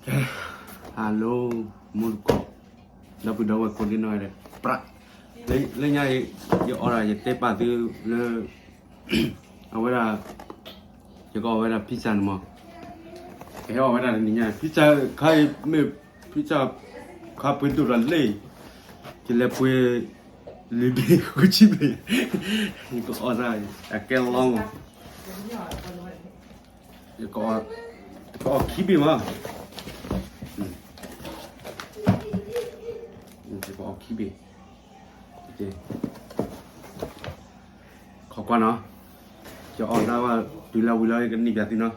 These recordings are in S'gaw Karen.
Hello, မူတကိး, ဒီပုၢ်ဒီဝဲၢ်ကိးဒံနီၢ်ဂၤဒဲး, ပြး, လၢညါအံၤ ယအီၣ်ဒၣ် ယတဲပာ်သုလၢ အဝဲဒၣ် ယကအီၣ်ဝဲဒၣ် pizza န့ၣ်မး, ကဟဲအီၣ်ဝဲဒၣ်တနံၤညါ pizza ခါအံၤ မ့ၢ် pizza ခါပှ့ၤဒိၣ်ဒီးလၢ ယလဲၤပှ့ၤ လွံၢ်ဘ့ၣ်ဃုဆံဘ့ၣ်, ယကအီၣ်တၢ် အကဲလီမး ယကအီၣ်ခံဘ့ၣ်မး, ယကအီၣ်ခံဘ့ၣ်, ခိးကွၢ်နီၤ, ယအီၣ်တၢ်ဝဲတုၤလၢဝံၤလီၤ ယကနံၣ်ပၠးသုနီၤ.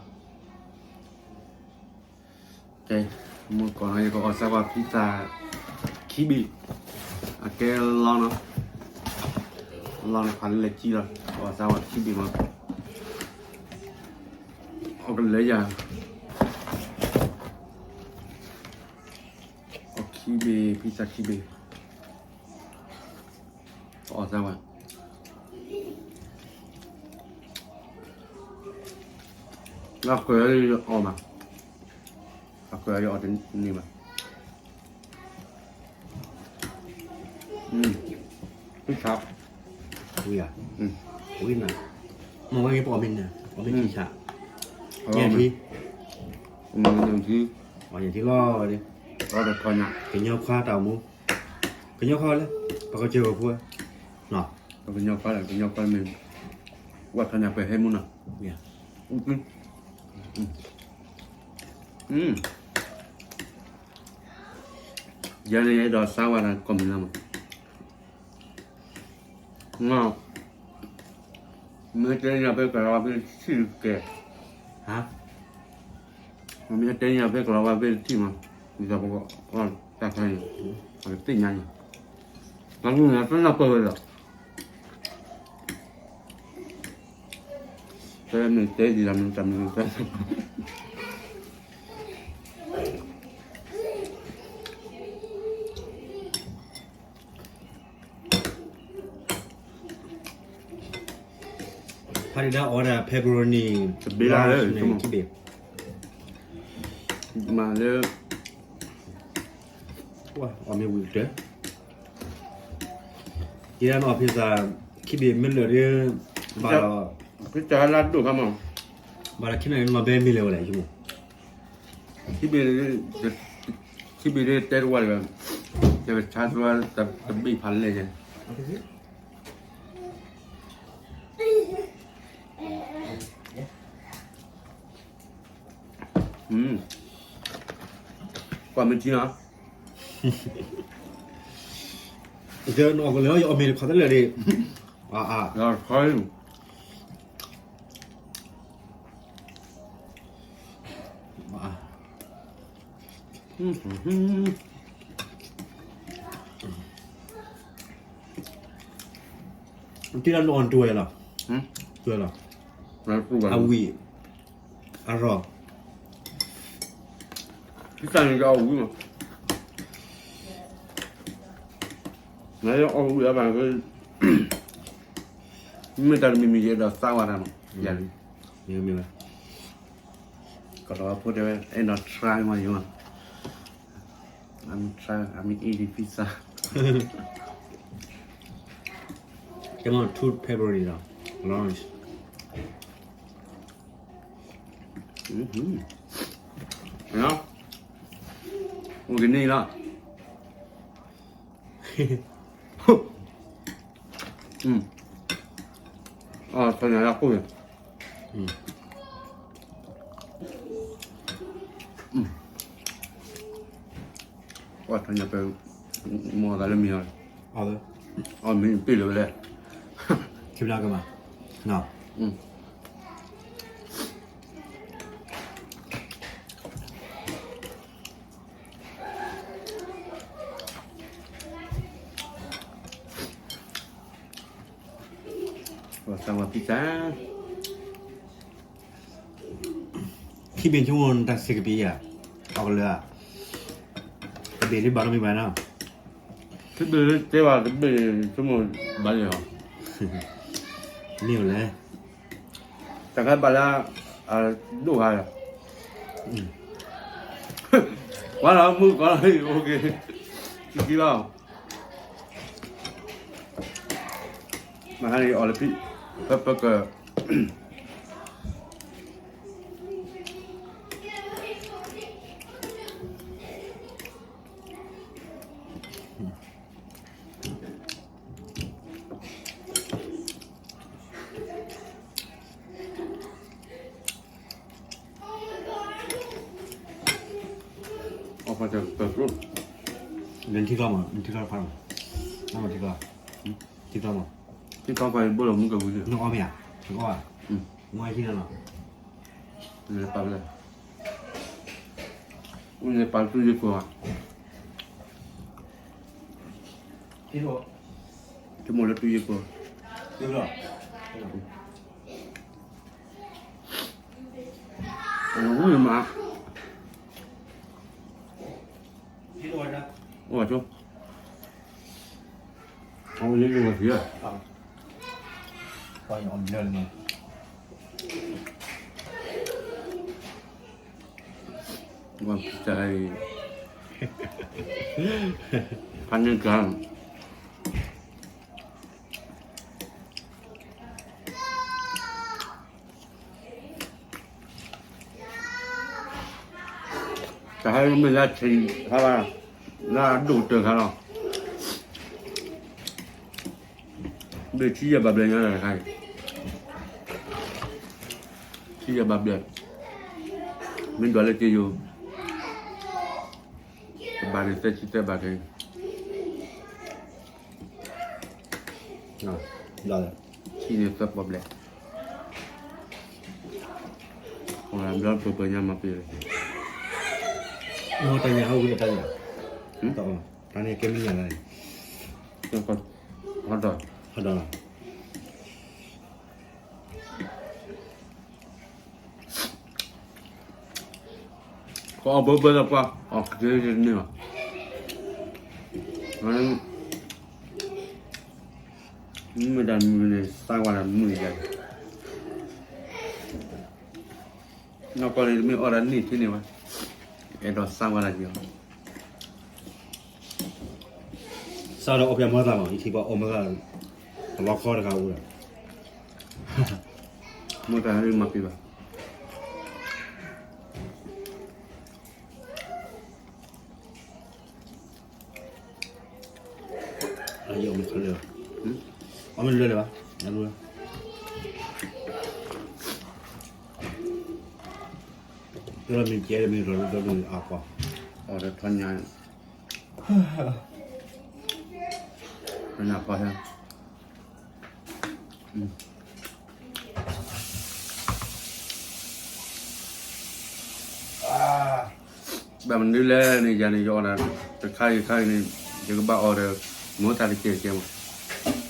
မူတကိးနီၤ ယကအီၣ်စၢ်ဝဲ pizza ခံဘ့ၣ်, အကဲလီနီၤ, လီန့ၣ်ဖးလၢလဲၤကံလီၤ ကအီၣ်စၢ်ဝဲခံဘ့ၣ်မး, အီၣ်ကလၢယၤ အီၣ်ခံဘ့ၣ် pizza ခံဘ့ၣ်, ကအီၣ်စၢ်ဝဲ လၢဃဲၤအီၣ်မး, အဃဲၤအီၣ်တန့ၢ်ဘၣ်, ဝံၤဧါ, ဝံၤနၤ, မ့ၢ်ဝဲက့ၤပအီၣ်မ့ၢ်နၤ အီၣ်မ့ၢ်ထံဆး, ညၣ်ထံ, ညၣ်ထံလီၤ, ကညီခွါတၢ်အိၣ်မူ, ကညီခွါလၢ ပကစၢၢ်ကဖိ, ကညီခွါလၢ ကညီခွါမ့ၢ် ဝဲထီၣ်ညါပှဲၤဟဲမူနီၤ, ယၤန့ၣ်အဲၣ်ဒိးစၢ်ဝဲဒၣ်ကိးမံၤလၢမး မ့ၢ်တဲညါဖဲကလီၤဝါဖဲတထံၣ်ကဲ, မ့ၢ်တဲညါဖဲကလီၤဝါဖဲတထံၣ်မး, ဒ်သိးပကတၢ်ခါန့ၣ် ပကသ့ၣ်ညါန့ၣ်, နနၢ်ပၢၢ်ဝဲဒီး ဖဲမ့ၢ်တဲဒ်လၢမ့ၢ်တၢ်မ့ၢ်တဲ ဖးဒံးဒၣ်အီၣ်ဝဲဒၣ် pepperoni တဘ့ၣ်လၢ large န့ၣ် ခံဘ့ၣ်, မၤလၢ အီၣ်မ့ၢ်ဝံၤကတၢၢ်, ယဲဒၣ်နအီၣ် pizza ခံဘ့ၣ်မ့ၢ်လၢာ်ဒီး ဘၣ်ဒီး pizza လၢဒိၣ်ခါမး, ဘၣ်ဒီးခံနၤန့ၣ် နီၢ်ဘဲမ့ၢ်လဲၤဝဲလဲၣ် ယမိၢ် ခံဘ့ၣ်, ခံဘ့ၣ်ဒ်တဲတဝါလၢၤဘၣ်, ယကဆါတဝါတဘ့ၣ်ဖးလဲၢ်ယဲ, ကွၢ်မ့ၢ်ထံနီၤ, နအီၣ်ကလၢာ် ယအီၣ်မ့ၢ်တခီတလၢာ်ဒံး, အါ, တံၢ်လၢနအီၣ်တဝဲလီၤ, တဝဲလီၤ, အဝံၣ်, အရီၢ်, ဖံသၣ်န့ၣ်ယအီၣ်ဝံၣ်မး, နအီၣ်ဝံၣ်အဘၣ်, မ့ၢ်တၢ်တမံၤမံၤယအဲၣ်ဒိးသးဝဲဒၣ်မး, ယၤလံ, မ့ၢ်ဝဲ, ကလီၤဝါဖိတဲဝဲ အဲၣ်ဒိး try မးယၤ, I'm try, I'm eating pizza. Come on, two pepperoni လီၤ, large. အိၣ်ကန့ၢ်လီၤ, အီၣ် ထီၣ်ညါလၢကိၣ်န့ၣ်, အီၣ်ထီၣ်ညါပှဲၤ, မ့ၢ်အီၣ်သးလၢမ့ၢ်အီၤ, အီၣ်မ့ၢ်ပ့ၢ်လၢၤဝဲလဲၣ်, ခံဘျီကမၤ, ပသးဝဲ pizza, ခံဘ့ၣ်ဆိကမိၣ်နတၢ်စ့ကပံၤဧါ, အီၣ်ကလၢာ်ဧါ, တဘ့ၣ်ဒ်ဘၣ်နီတမံၤဘၣ်နီၤ, ခံဘ့ၣ်တဲဘၣ်တဘ့ၣ်ဆိကမိၣ်ဘၣ်လံဧါ, မ့ၢ်အိၣ်လဲၣ်, တၢ်ခါဘၣ်လၢ အဒိၣ်ဂၤလီၤ, ကွၢ်လီၤမုၢ်ကွၢ်လီၤ OK, ခံခံလီၤ, မဟါန့ၣ်အီၤလၢဖံ, ပပက နထံကျီမး, နထံကျီဖးမး, နမၤထံကျီ, ထံကျီမး, ထံကျီဖးဘိလီၤမုၢ်ကဝံၤန့ၣ်, နအီၣ်မ့ၢ်ဧါ, နအီၣ်ဧါ, နအီၣ်ဟံၣ်နီၤနီၤ, နပာ်လၢ, နပာ်လၢတူၢ်ယ့ၢ်ကိၢ်ဧါ, တမိၢ်လၢတူၢ်ယ့ၢ်ကိၢ်, ဝံၤမး, အိၣ်ဆိ, အဝဲန့ၣ်ဝဲသံ, ဝံၤတၢ်အံၤ, ဖးန့ၢ်ကါ တၢ်ဟဲမ့ၢ်လၢဆံးခါဘၣ်, လၢအဒိၣ်ကတၢၢ်ခါလီၤ, ဘ့ၣ်ဆံယဲၢ်ဘၣ်ဘျဲၣ်ညါတခါအံၤ, ဆံယဲၢ်ဘၣ်ဘျဲၣ်, မ့ၢ်ဒွးလၢက့ယိၤ, တဘၣ်န့ၣ်သၢဆံသၢဘၣ်ခဲအံၤ ဆံန့ၣ်သၢပီၣ်ဘျဲၣ်, ဘျီပှဲၤပှဲၤညါမၤပ့ၤလၢ, တၢ်ညၣ်ဟီၣ်ဝံၤလၢတၢ်ညၣ်, တၢ်န့ၣ်ကဲမ့ၢ်ညၣ်လၢန့ၣ်, ဟီၣ်ဒီး, ဟီၣ်ဒီး ကအီၣ်ဘၢဘၢလၢပှၤ, အီၣ်ကတ့တန့ၢ်ဘၣ်, မ့ၢ်တၢ်မုာ်န့ၣ် စၢ်ဝါဒၣ်မုာ်ယၤ, နီၢ်ကီၢ်န့ၣ် တမ့ၢ်အီၣ်ဒၣ်န့ၢ်ထံန့ၢ်ဘၣ်, အဲၣ်ဒိးစၢ်ဝါဒၣ်က့ၤအီၤ, စၢ်ဒီးအီၣ်ဖဲမိၢ်သၣ်မး ယထံၣ်ပှၤအီၣ်မိၢ်သၣ်, တလီခီတဂၤအိၣ်ဒီး, မိၢ်သၣ်ဟဲမၤပ့ၤဘၣ် အီၣ်မ့ၢ်လွဲလၢၤဘၣ်, တမ့ၢ်ကဲတမ့ၢ်ရီၤဒီးအကွၢ်, အီၣ်ဒီးထီညါ, ထီညါဖီဟဲ ဘၣ်မနုၤလဲၣ်န့ၣ် ယၤန့ၣ် ယအီၣ်ဒၣ်တခါဂ့ၤခါဂ့ၤန့ၣ် ယကဘၣ်အီၣ်ဒီး မိၢ်သၣ်တကဲကဲမး,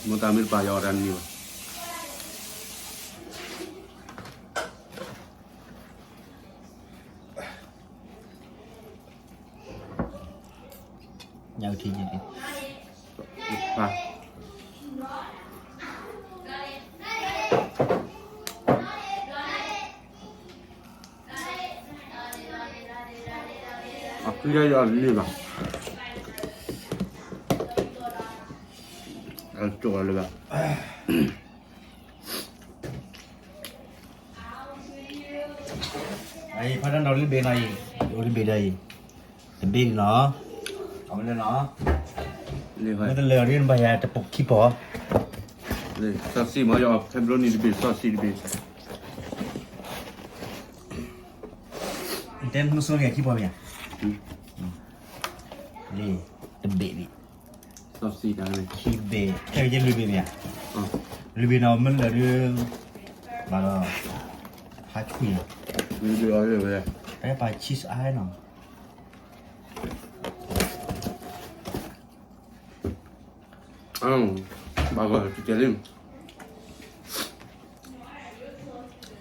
မိၢ်သၣ်မ့ၢ်တပာ်ယၤအီၣ်ဒၣ်န့ၣ်ဘၣ်. ညၣ်အုၣ်ထံညၣ်အုၣ်ထံ အဖုလၢယအီၣ်တန့ၢ်ဘၣ်, အကၠီလၢၤဘၣ်. အံၤဖးတၢ်နီၤလံဘ့ၣ်နီၤအံၤ, အိၣ်လံဘ့ၣ်ဒီးအံၤ, တဘ့ၣ်န့ၣ်နီၤ, အဝဲလၢနီၤ, မ့ၢ်တလၢာ်အီၤဒ်နဘၣ်ယၤတပူၤခံပီၤ, စီဆှံမ့ၢ်ယအီၣ်ဖဲဘျီနံၤတဘ့ၣ် စီဆှံတဘ့ၣ်, တဲမုၢ်စိန့ၣ်ခံပီၤမ့ၢ်ဧါ, လံ, တဘ့ၣ်န့ၣ် ခံဘ့ၣ်, ခဲအံၤယဲလွံၢ်ဘ့ၣ်မ့ၢ်ဧါ, လွံၢ်ဘ့ၣ်နီၤ မ့ၢ်လၢာ်ဒီး, ဘၣ်ဒီး, ဟးခွံၣ်, တၢ်ပာ် cheese အါနီၤ, ဘၣ်ဂီၤတကဲလံ,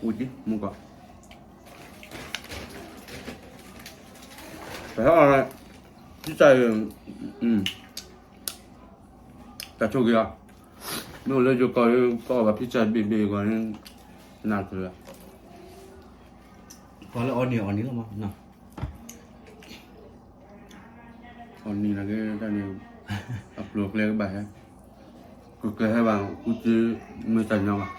ဝံၤတံၢ်မူကီၢ်, ပဟဲအီၣ်, ပံစၢ်, တၢ်ဆိၣ်ဂ့ၤအီၤ, မ့ၢ်အိၣ်လၢယိၤကီၢ်ဒီး ကအီၣ်ဘၣ်ပံစၢ်ဘ့ၣ်ဘ့ၣ်ဂီၤန့ၣ်, နၢ်တလၢ, ပှၤလၢအီၣ်န့ၢ်အီၣ်န့ၢ်လီၤမး, နံၤလၢကတၢၢ်န့ၣ် အပျိၢ်အကျဲကဘၣ်ဟဲ, ကကျဲဟဲဘၣ် ကူစ့မ့ၢ်တၢ်ညီဘၣ်.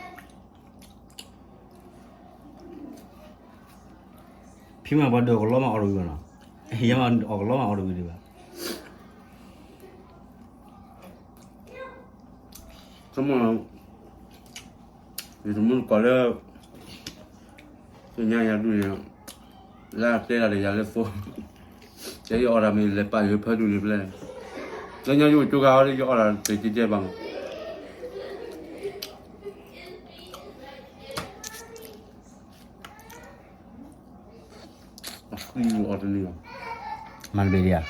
ဖံမၤပှၤဒုးအီၣ်ကလီမးအီၣ်တဝံၤဘၣ်နီၤ, ယမၤအီၣ်ကလီမးအီၣ်တဝံၤဒံးဘၣ်. ဆိကမိၣ်, ယတမူတကိးလၢ သ့ၣ်ညါယၤဒုးန့ၣ်, လၢအတဲဒၣ်ဒီးယၤလၢသိ, တဲယအီၣ်ဒၣ်မ့ၢ်လဲၤပာ်ယဖၢဒုးန့ၣ်ဖဲလဲၣ်, သ့ၣ်ညါယအိၣ်ကၠိဂၤဟီဒီး ယအီၣ်ဒၣ်တကဲကဲဘၣ်မး. အီၣ်တနံၤဘၣ်, မၤတဘ့ၣ်ဒံးဧါ.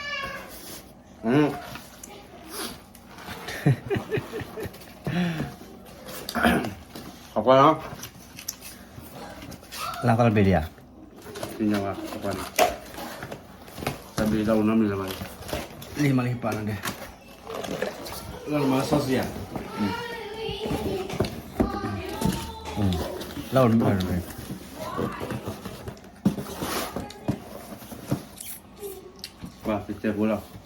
အကွၢ်လီၤ, လၢသးတဘ့ၣ်ဒံးဧါ. သ့ၣ်ညါဘၣ်, အကွၢ်န့ၣ်, တဘ့ၣ်တၢ်အိၣ်နီတမံၤလၢၤဘၣ်, လံမၤလံပာ်နၤဒဲး, လၢနမၤလၢစီဆှံဧါ, လၢအိၣ်နမၤ, ကွၢ်တစဲးဖိလီၤ.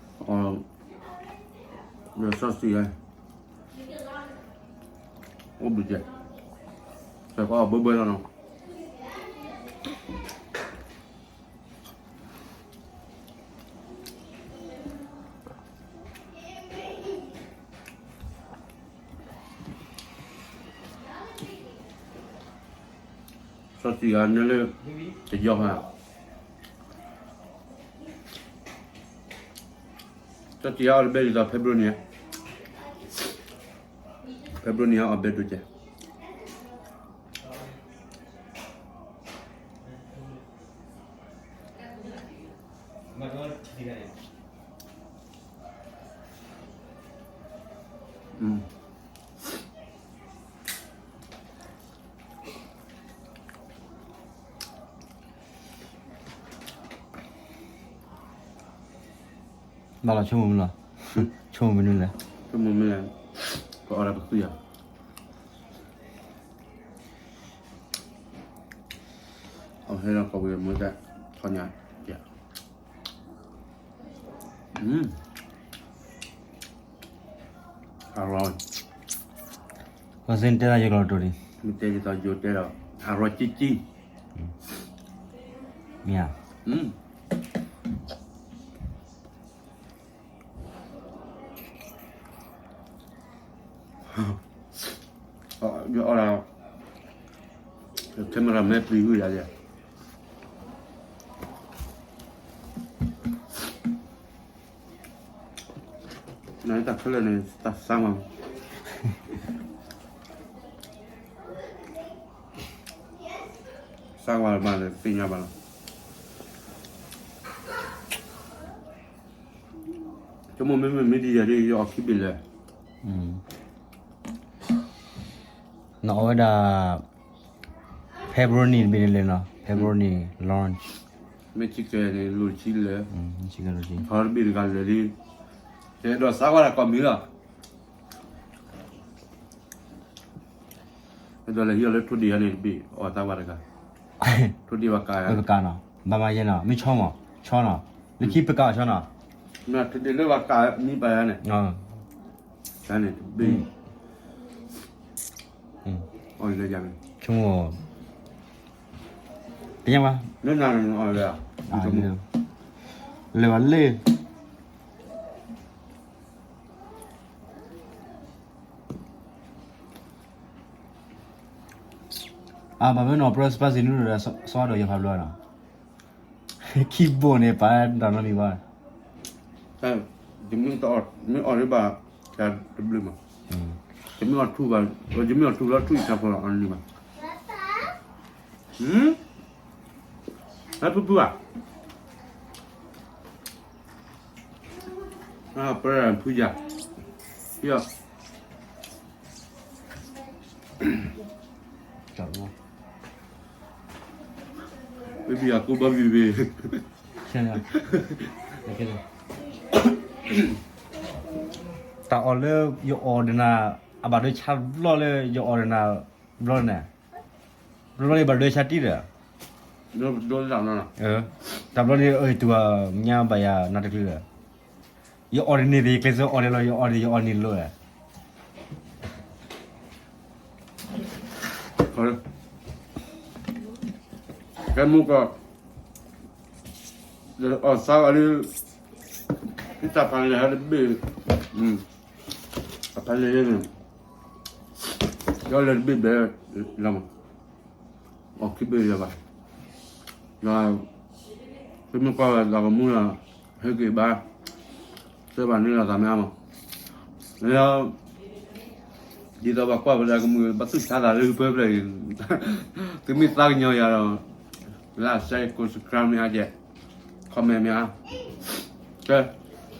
အီၣ်လၢစီဆှံဧါ, အိၣ်ဘုကဲ, စဲးကီးအီၣ်ဘၢဘၢလီၤနီၤ. စီဆှံဧါ နဲလၢ တယီၤဧါ, စီဆှံအီၣ်တဘဲဒ်သိး ဖဲဘြိန့ၣ်, ဖဲဘြိန့ၣ်အီၣ်ဘဲဒိၣ်ကဲ. ဘၣ်လီၤဆိကမိၣ်မနုၤလဲၣ်, ဆိကမိၣ်မနုၤလဲၣ်, ဆိကမိၣ်မနုၤလဲၣ်, ပအီၣ်ဒၣ်ပသုးယၤ, အဟဲလီၤကီၢ်ပူၤမ့ၢ်တၢ်ထီညါ, အရီ, ပစ့တဲဒၣ်ယကလီၤတိၤဒံး, မ့ၢ်တဲယသးယိၤတဲဒီး, အရီကံကံ, မ့ၢ်ဧါ. ယအီၣ်ဒၣ်, camera မဲပျံၤဝံၤဒၣ်လဲၣ်, နတၢ်ခဲလၢာ်န့ၣ် တၢ်စါမး, စါဝါဘၣ်လၢသ့ၣ်ညါဘၣ်လီၤ. ဆိကမိၣ်မ့မ့ၢ်မ့ၢ်ဒ်ယၤဒ် ယအီၣ်ခံဘ့ၣ်လဲၣ်, နအီၣ်ဝဲဒၣ် Pepperoni တဘ့ၣ်န့ၣ်လဲၣ်နီၤ, Pepperoni large, မ့ၢ်ဆံကဲန့ၣ် လိၣ်ဆံလဲၣ်, ထီတဘ့ၣ်တဂၤလဲၣ်လံ, ယအဲၣ်ဒိးစါဝါဒၣ်ကိးမံၤလီၤ. အဲၣ်ဒိးလဲၤဟံးအီၤလၢထိၣ်ဒ့ၣ်ယၤန့ၣ်တဘ့ၣ် အီၣ်သးဝါတဂၤ, ထိၣ်ဒ့ၣ်ဘၣ်ကး, ဘၣ်မၤယဲနီၤ, မ့ၢ်ဆီမး, ဆီနီၤ, လၢခံပကးအီၤဆီနီၤ, ထိၣ်ဒ့ၣ်လၢဘၣ်ကးမံပာ်ယၤန့ၣ်, န့ၣ်တဘ့ၣ်, အီၣ်လၢယၤန့ၣ်, ဆိကမိၣ် တညါဘၣ်, လၢနၤန့ၣ်အီၣ်လၢ, လဲၤဘၣ်လဲၣ်. အဘၣ်မနုၤ spicy noodle ဒီး soy ဒီးယဖးဘျီနီၤ, ခံဘိၣ်န့ၣ် ပာ်တၢ်နီတမံၤဘၣ်, မ့ၢ်အီၣ်လၢဘၣ်, တဘျုးမး, ယမ့ၢ်အီၣ်ထူဘၣ်, ယမ့ၢ်အီၣ်ထူလီၤထူအံၤတၢ်ဖီလီၤအီၤတန့ၢ်ဘၣ်, ဟဲဖုဖုဘၣ် ပဖုယၤ, ဘံဘံအကူဘၣ်ဘံဘံ, တၢ်အီၣ်လၢယအီၣ်ဒီးနၤ, အဘၣ်ဒိဆါဘျီလၢယအီၣ်ဒီးနၤဘျီန့ၣ်, တဘျီလၢဘၣ်ဒိဆါတံၢ်ဒီး, တဘျီလၢအတူၢ်ညါဘၣ်ယၤနီတကလုာ်ဒီး, ယအီၣ်တန့ၢ်သ့ ယကျဲးစၢးအီၣ်ဒဲးလီၤ ယအီၣ်ဒဲးယအီၣ်န့ၢ်လိၤဒီး, ကဲမူကီၢ်, အီၣ်သးဂၤလံ, တၢ်ဖးလဲၢ်ဟဲတဘ့ၣ်, အဖးလဲၢ်န့ၣ်, ကလဲၤတဘ့ၣ်ဘဲလီၤမး, အီၣ်ခံဘ့ၣ်လၢၤဘၣ်, ဒီး, ဖဲမ့ၢ်ကွၢ်ဝဲသးကမူဒီး, ဟဲက့ၤဘၣ်, စၢဘၣ်န့ၣ်လီၤသးမ့ၢ်အါမး, လၢ ဒ်သိးဘၣ်ကွၢ်ဝဲဒၣ်ကမူၣ် ဘၣ်သူၣ်ဆါသးလၢကဖၢဖျၢၣ်အံၤ, သုမ့ၢ်သးကညီၤယၤဒီး, like share subscribe မ့ၢ်အါကဲ, comment မ့ၢ်အါ, ကဲ,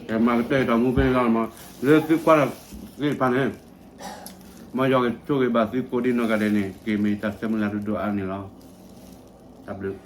ကမၤကတၢၢ်ကတီၤမူဖဲန့ၣ်လီၤမး, လၢသုကွၢ်တၢ်သ့ၣ်တဖၣ်န့ၣ်, မ်ယွၤကဆိၣ်ဂ့ၤဘၣ်သုကိးဒံနီၢ်ဂၤဒဲးန့ၣ် က့ၤမ့ၢ်တၢ်ဆၢမုၢ်လၢ်ဒိၣ်ဒိၣ်အါန့ၣ်လီၤ, တၢ်ဘျုး